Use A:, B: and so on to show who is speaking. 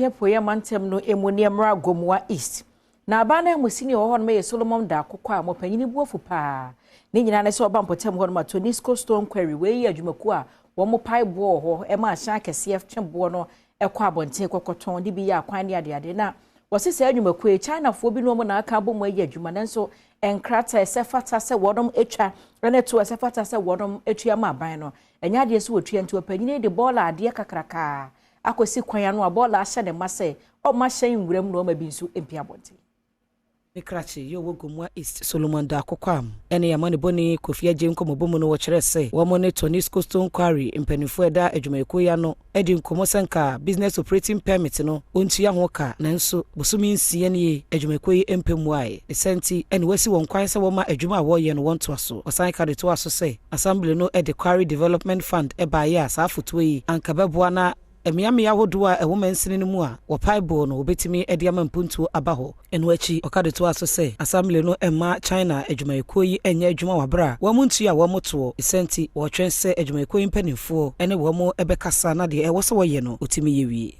A: Apueeɛ mantam no mu ne mmra Gomoa East. Na aban no amusini a ɔwɔ hɔnom yɛ Solomon Darko Kwaa a ɔpanyin bu afu paa. Ne nyinaa ne sɛ ɔba mpɔtam hɔnom a Tonisco Stone Quarry, wei yɛ adwumakuo a wɔn pae boɔ wɔ hɔ ma ahyɛn akɛseɛ twe boɔ no kɔ abɔnten kɔkɔtɔn de bi yɛ akwan ne adeade. Na wɔse saa adwumakuo yi, Chinafoɔ bi ne wɔn na aka abɔ mu ayɛ adwuma, nanso nkrataa ɛsɛ fata sɛ wɔnom atwa ne to ɛsɛ fata sɛ wɔnom atua ma aban no, ɛnyɛ adeɛ sɛ wɔtua. Nti ɔpanyin de bɔɔla adeɛ kakrakaa akɔsi kwan ano a bɔɔla ahyɛ ne ma sɛ ɔma hyɛn nwuram na ɔma bi nso mpia abɔnten.
B: Ne krakye yɛ ɔwɔ Gomoa East, Solomon Darko Kwam ne amanebɔni Kofi Adjei nkɔmmɔbɔ mu no, wɔkyerɛ sɛ wɔn ne Tonisco Stone Quarry mpanimfoɔ a ɛda adwumayɛkuo yi ano adi nkɔmmɔ sɛ nka business operating permit no wɔntua ho ka, nanso bosome 6 nie adwumayɛkuo yi mpɛ mmuaeɛ. Ne saa nti ɛne wɔasi wɔn kwan sɛ wɔma adwuma a wɔreyɛ no wɔntoa so. Wɔsan ka de toa so sɛ Assembly no de Quarry Development Fund baeɛ a saa afotuo yi anka bɛboa na mmeammea ahodoɔ a ɛwɔ mansini no mu a wɔpae boɔ no wɔbɛtumi de ama mpuntuo aba hɔ. Ɛno akyi, ɔka de toa so sɛ Assembly no mma China adwumayɛkuo yi nyɛ adwuma wɔ abere a wɔn ntua wɔn toɔ. Ɛsɛ nti wɔretwɛn sɛ adwumayɛkuo yi mpanimfoɔ ne wɔn bɛkasa na deɛ ɛwɔ sɛ wɔyɛ no wɔtumi yɛ wie.